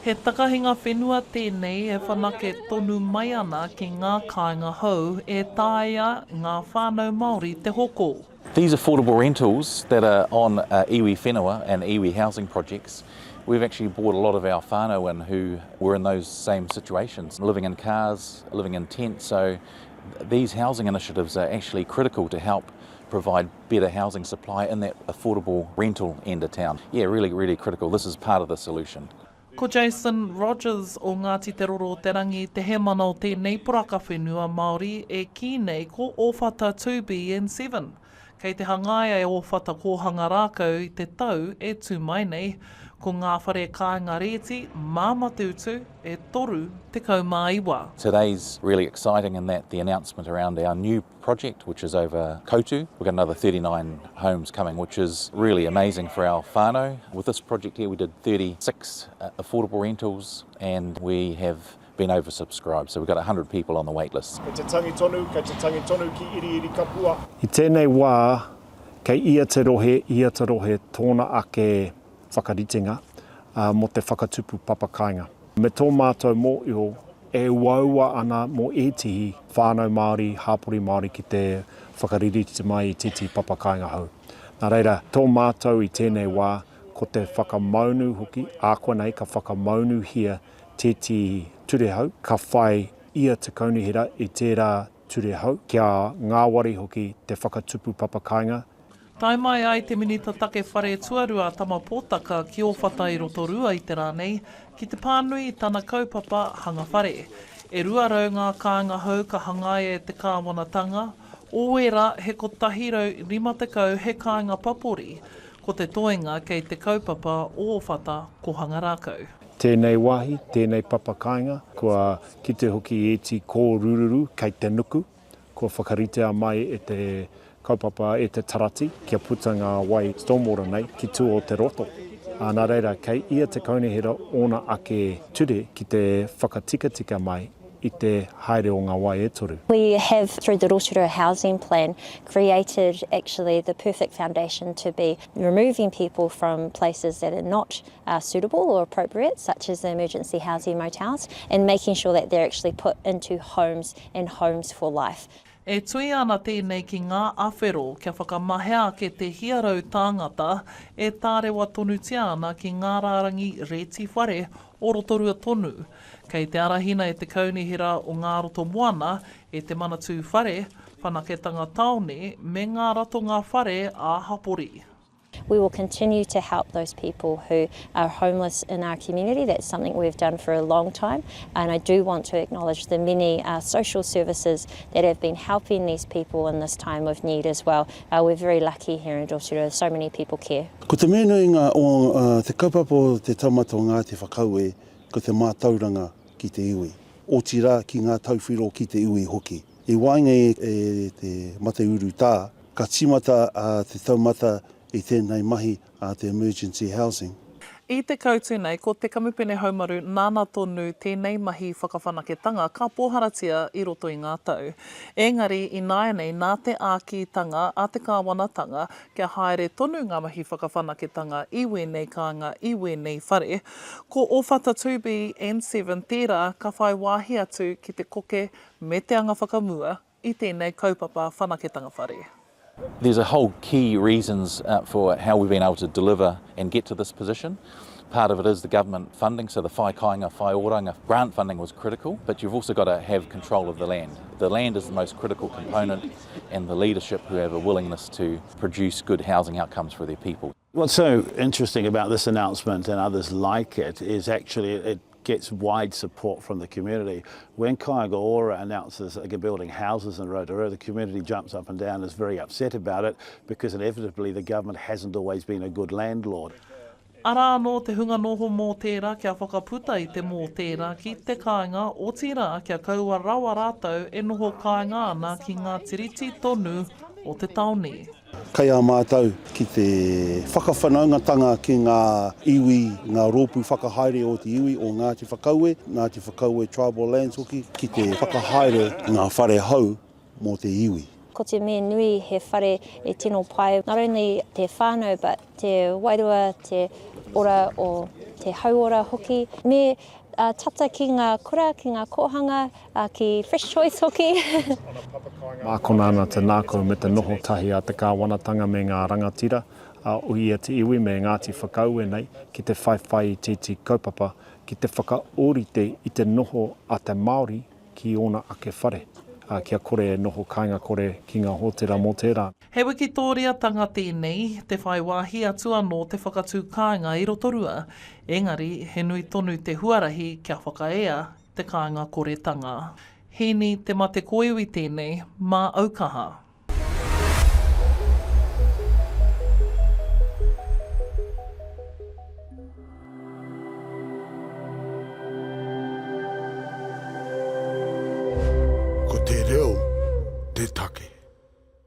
He takahinga whenua tēnei e whanake tonu mai ana ki ngā kāinga hou e taea ngā whānau Māori te hoko. These affordable rentals that are on iwi whenua and iwi housing projects, we've actually brought a lot of our whānau in who were in those same situations, living in cars, living in tents, so these housing initiatives are actually critical to help provide better housing supply in that affordable rental end of town. Yeah, really, really critical. This is part of the solution. Ko Jason Rogers o Ngāti Te Roro o Te Rangi te hēmana o tēnei poraka whenua Māori e kī nei ko Ōwhata 2B and 7. Kei te hangaia e Ōwhata kōhanga rākau i te tau e tū mai nei. Ko ngā whare kāinga rēti māmā te utu e 39. Today's really exciting in that the announcement around our new project which is over Koutu. We've got another 39 homes coming which is really amazing for our whānau. With this project here we did 36 uh, affordable rentals and we have been oversubscribed so we've got 100 people on the wait list. Kei te tangi tonu, kei te tangi tonu ki Iriirikapua. I tēnei wā, kei ia te rohe, ia te rohe tōna ake whakaritenga mō te whakatupu papakāinga. Me tō mātou mōhio, e uaua ana mō ētehi whānau Māori, hāpori Māori ki te whakaririti mai i tētehi papakāinga hou. Nā reira, tō mātou i tēnei wā, ko te whakamaunu hoki, ākuanei ka whakamaunuhia tētehi ture hou, ka whai ia te kaunihera i tērā ture hou, kia ngāwari hoki te whakatupu papakāinga, Tae mai ai te Minita Take Whare Tuarua a Tama Potaka ki Ōwhata i Rotorua i te rā nei, ki te pānui i tana kaupapa hanga whare. E 200 ngā kāinga hou ka hangaia e te kāwanatanga, o ērā he 150 he kāinga papori, ko te toenga kei te kaupapa o Ōwhata Kohanga Rākau. Tēnei wāhi, tēnei papa kāinga, kua kite hoki ēti kōrururu kei te nuku. Kua whakaritea mai e te kaupapa, e te tarati, kia puta ngā wai stormwater nei ki tua o te roto. Ā, nā reira, kei ia te kaunihera ōna ake ture ki te whakatikatika mai i te haere o ngā wai e toru. We have, through the Rotorua Housing Plan, created actually the perfect foundation to be removing people from places that are not uh, suitable or appropriate, such as the emergency housing motels, and making sure that they're actually put into homes and homes for life. E tuia ana tēnei ki ngā awhero kia whakamahea ake te hiarau tāngata e tārewa tonutia ana ki ngā rārangi rēti whare o Rotorua tonu. Kei te arahina e te Kaunihera o Ngā Roto Moana, e Te Manatū Whare, Whanaketanga Tāone me ngā ratonga whare ā-hapori. We will continue to help those people who are homeless in our community. That's something we've done for a long time. And I do want to acknowledge the many uh, social services that have been helping these people in this time of need as well. Uh, we're very lucky here in Rotorua, so many people care. Ko te mea nuinga o uh, te kaupapa o te taumata o Ngāti Whakaue, ko te mātauranga ki te iwi. Otirā ki ngā tauwhiro ki te iwi hoki. I waenga i te mate urutā, ka tīmata te taumata i tēnei mahi a te emergency housing. I te kautu nei, ko te kamupene haumaru nāna tonu tēnei mahi whakawhanaketanga ka pōharatia i roto i ngā tau. Engari ināianei nā te ākitanga a te kāwanatanga kia haere tonu ngā mahi whakawhanaketanga i wēnei kāinga, i wēnei whare, ko Owhata 2B and 7 tērā ka whai wāhi atu ki te koke me te anga whakamua i tēnei kaupapa whanaketanga whare. There's a whole key reasons for how we've been able to deliver and get to this position. Part of it is the government funding, so the Whai Kāinga, Whai Oranga grant funding was critical, but you've also got to have control of the land. The land is the most critical component and the leadership who have a willingness to produce good housing outcomes for their people. What's so interesting about this announcement and others like it is actually it gets wide support from the community. When Kāinga Ora announces that they're building houses in Rotorua, the community jumps up and down and is very upset about it because inevitably the government hasn't always been a good landlord. Arā anō te hunga noho mōtēra kia whakaputa i te mōtēra ki te kāinga, otirā kia kaua rawa rātou e noho kāinga ana ki ngā tiriti tonu o te tāone. Kei a mātou ki te whakawhanaungatanga ki ngā iwi, ngā rōpū whakahaere o te iwi o Ngāti Whakaue, Ngāti Whakaue Tribal Lands hoki, ki te whakahaere ngā whare hou mō te iwi. Ko te mea nui he whare e tino pai, not only te whānau but te wairua, te ora o te hauora hoki, me tata ki ngā kura, ki ngā kōhanga, ki Fresh Choice hoki. Mākona ana te ngākau me te noho tahi a te kāwanatanga me ngā rangatira o ia te iwi me Ngāti Whakaue nei ki te whaiwhai i tēti kaupapa ki te whakaōrite i te noho a te Māori ki ōna ake whare, ā, kia kore e noho kāinga-kore ki ngā hōtera mō tērā. He wikitōriatanga tēnei, te whai wāhi atu anō te whakatū kāinga i Rotorua, engari he nui tonu te huarahi kia whakaea te kāinga-koretanga. Hīni te mate kōiwi tēnei, mā Aukaha.